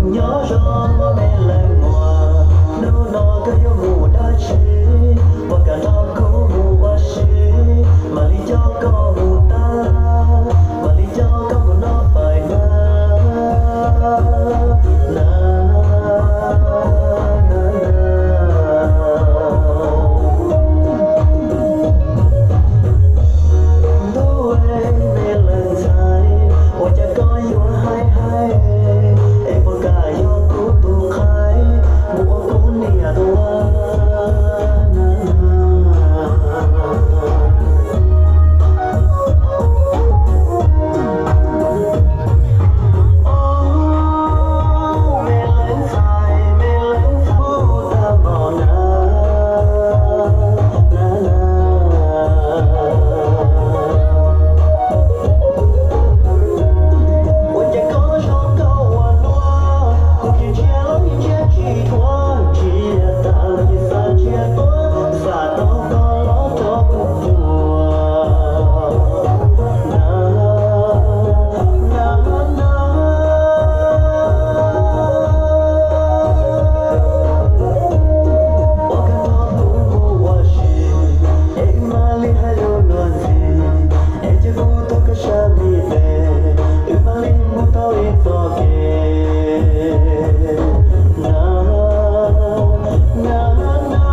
Nyob zoo me leej muam, hnub no koj yuav mus dab tsi? Puas kam nrog kuv mus ua si? Mam li coj koj mus tag, mam li coj koj mus noj fais na, na, na, na. Ntuj, me leej ntxhais, ua cas koj yuav haib haib, es puas kam yog kuv tus qhaib mus ua kuv niam tua? Ua cas koj zoo nkauj ua luaj, kuv kiag ntshiab los yeej ntshiab tsis dhuav, ntshiab tas los yeej xav ntshiab tuaj, xav tau koj los rau kuv puas na, na, na. Ua koj nrog kuv mus ua si, es wb mam li hais lus luag ntxhi, es cia kuv tuav koj sab me tes, wb mam li mus tau ib txoj kev na, na, na.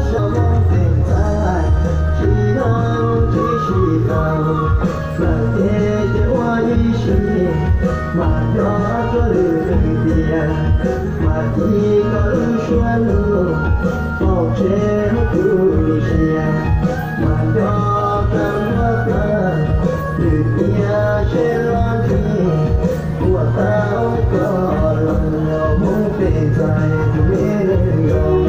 Tsis hnov tsis sib tau, lawm ces cia ua ib sim, mas nrog rau lwm tus tias, mas cia koj lub suab lug, pom tsev hnub kuv lim siab, mas nrog rau nruab plawg, lwm tiam seb los ntsib, puas tau koj los mus pem ntxais tus me neeg zoo.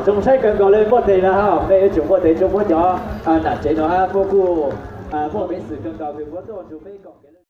Zoo saib kawg nkaus li npuaj tes na ha, peb yuav tsum npuaj tes rau puab cov nam tsev no hab, puab kuj muaj peev xwm kawg nkaus kws puab tuaj nrug peb koom kev.